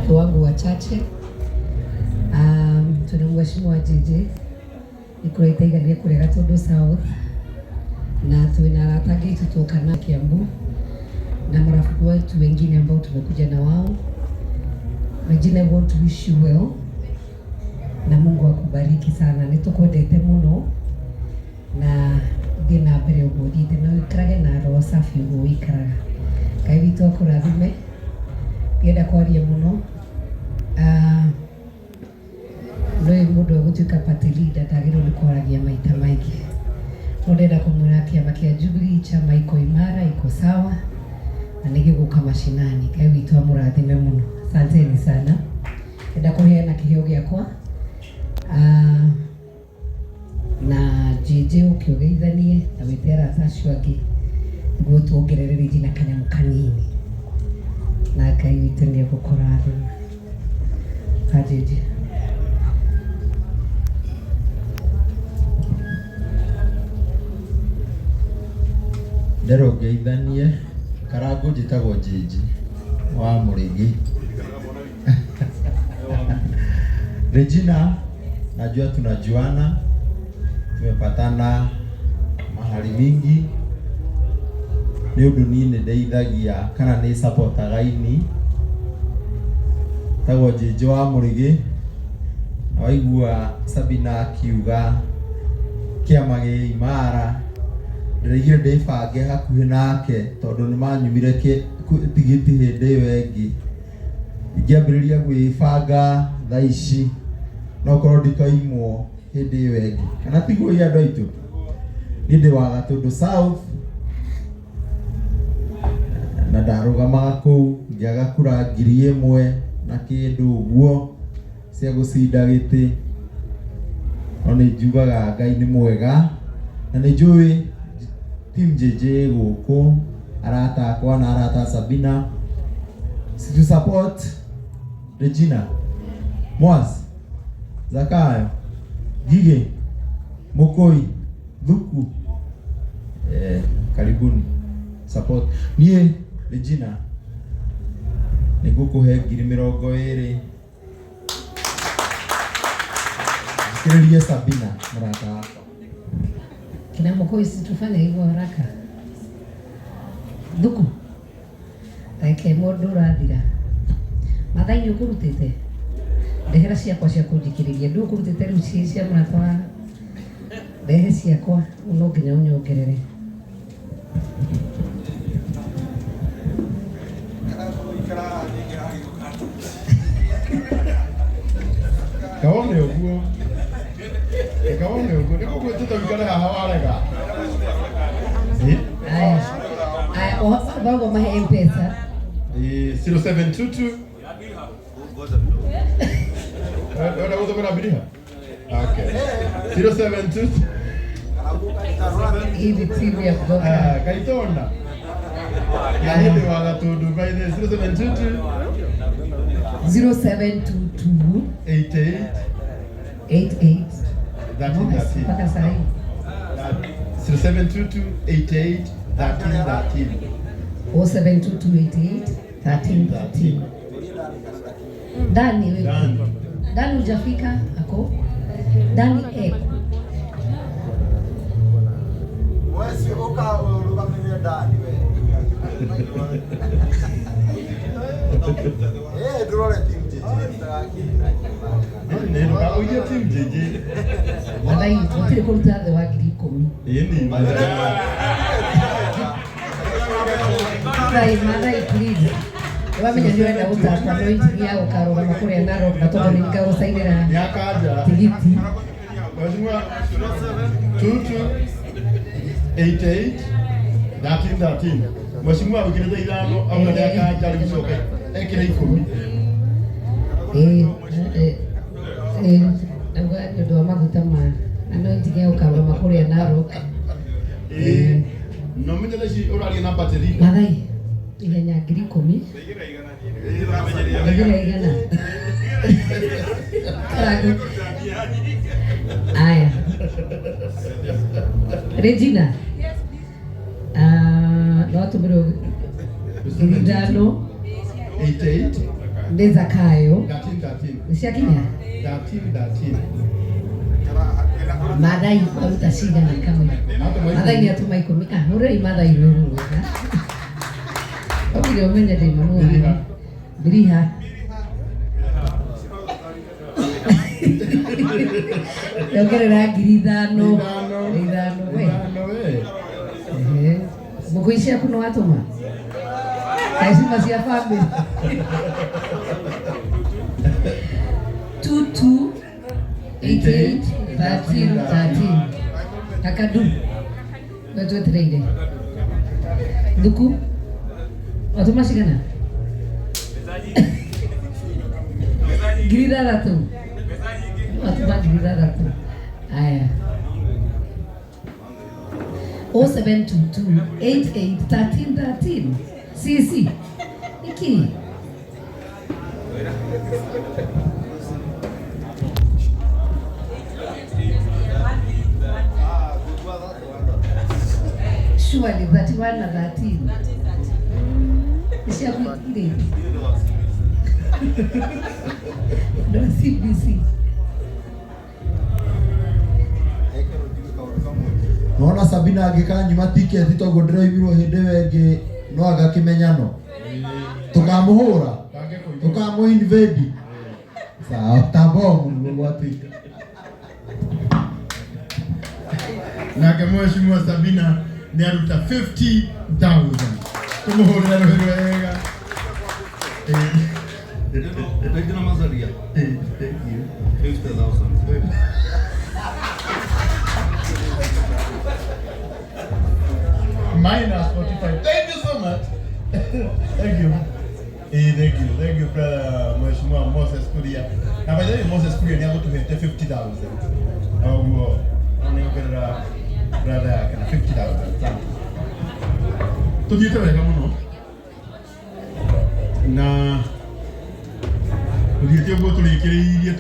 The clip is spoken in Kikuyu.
Marafiki wangu wachache. Tuna mheshimiwa JJ ikura itaigania kuria Gatundu South na twina arata angĩ aitũ tuoka na Kiambu na marafiki wetu wengine ambao tumekuja na wao. Regina, I want to wish you well na Mungu akubariki sana. Nitukwendete muno na thiĩ na mbere ũguo ũthiĩte na ũikarage na roho safi ũguo ũikaraga. Ngai witũ akũrathime. Ndienda kwaria mũno. Nĩ mũndũ egũtuĩka party leader ndagĩrĩirwo nĩ kwaragia maita maingĩ. No ndĩrenda kũmwĩra kĩama kĩa Jubilee chama iko imara, iko sawa na nĩ gĩgũka mashinani. Ngai witũ amũrathime mũno. Asanteni sana. Ndĩrenda kũheana kĩheo gĩakwa. Na JJ ũke ũgeithanie na wĩte arata acio angĩ nĩguo tuongerere rĩngĩ na kanyamũ kanini na Ngai witũ nĩ egũkũrathima. Ka JJ. Nderwo ngeithanie Karangũ njĩtagwo Njĩnji wa Mũrĩithi. Regina, najua tunajuana, tumepatana mahali mingi nĩ ũndũ niĩ nĩ ndeithagia kana nĩ supportaga ini tagwo Njĩnjĩ wa Mũrĩgĩ na waigua Sabina akiuga kĩama gĩ imara ndĩraigire ndĩbange hakuhĩ nake tondũ nĩ manyumire tigiti hĩndĩ ĩyo ĩngĩ. Ingĩambĩrĩria gwĩbanga thaa ici no korwo ndikaimwo hĩndĩ ĩyo ĩngĩ, kana tiguo ĩ andũ aitũ? Niĩ ndĩ wa Gatũndũ South na ndarũgamaga kũu ngĩaga kura 1000 na kĩndũ ũguo cia gũcinda gĩtĩ, no nĩ njugaga Ngai nĩ mwega na nĩ njũĩ team JJ ĩ gũkũ, arata akwa na arata a Sabina, si to support Regina, Mwas, Zakayo, Gige, Mukoi, Thuku, karibuni support. Niĩ Regina nĩ ngũkũhe 20,000 njikĩrĩrie Sabina mũrata wakwa. Kina Mukoi, si tufanye hivyo haraka. Thuku. Ndagĩka ĩmwe ũndũ ũrathira. Mathai nĩ ũkũrutĩte? Ndehera ciakwa cia kũnjikĩrĩria. Ndũ ũkũrutĩte rĩu ciĩ cia mũrata wa ndehe ciakwa no nginya ũnyongerere. Kawone ũguo. Kawone ũguo. Nĩ gũgwĩtĩte ũikare haha warega. Ĩ? Aya. Aya, ũguo mahe M-Pesa. Ĩ, 0722. Wenda gũtũmĩra mbiriha? Okay. 0722. Hii ni timu ya kutoka. Ah, Kaitona. Na hĩndĩ wa Gatũndũ by the 0722 0722 88 88 13 13. mpaka saa hii. 0722 88 13 13. 072288 1313. Dani wewe. Dani. Dani hujafika ako. Dani eko. Wesi ũka ũrũgamĩrĩre Dani we. Eh, ndũrore team JJ. Nĩ ndũkaũirie team JJ. Mathai gũtirĩ kũruta thĩ wa 10,000. Ĩni. Mathai, Mathai please. Wamenya nĩ ũrenda gũtaka anointing ya gũkarũgama kũrĩa Narok na tondũ nĩ ngagũcainĩra Nĩakanja. tigiti. Mheshimiwa 22 88 13 13. Mheshimiwa wĩkĩrĩte ithano auga nĩakanja rĩu coke ekĩre 10. Ĩĩ, ĩĩ, auga nĩ ũndũ wa maguta ma anointing ya gũkarũgama kũrĩa Narok. Ĩĩ. No menye thaa ici ũraria na party leader. Mathai ihenya 10,000. Ndaigĩra igana. Karangu. Aya. Regina. Ah, no atũmĩrwo 5,000 88 Nĩ Zakayo. 13 13. Nĩ ciakinya? 13 13. Mathai aruta cigana kamwe? Mathai nĩ atũma 10. Ah, hũrĩrai Mathai rũrũ rwega. Okire ũmenye ndĩ mami. Biriha. Yongerera 5,000. 5 we. 5 we. Ehe. Mbũkũ ici ciaku nĩ watũma? Kaĩ cuma cia bamĩrĩ? 2 2 8 8 13 13. Kakadu. We twetereire. Thuku. Watũma cigana? 6,000. Watũma 6,000. Aya. 0722 88 13 13. CC. Iki. Surely 31 na 13. Ishakuikire. Ndo CBC. Nona Sabina angĩkanyima tiketi toguo ndĩroimirwo hĩndĩ ĩyo ĩngĩ no anga kĩmenyano tũkamũhũra tũkamũ invade sawa ta bomu nĩguo gwatuĩka. Nake Mheshimiwa Sabina nĩ aruta 50,000. Tũmũhũrĩre rũhĩ rwega. Rĩngĩ na Mazaria. Thank you. 50,000. Minus 45. Thank you so much. Thank you. Eh, thank you. Thank you, brother Mheshimiwa Moses Kuria. Na by the way, Moses Kuria nĩ agũtũhete 50,000. Ũguo nĩ ongerera brother yake na 50,000. Asante. Tũthiĩte wega mũno. Na tũthiĩte ũguo tũrĩkĩrĩirie.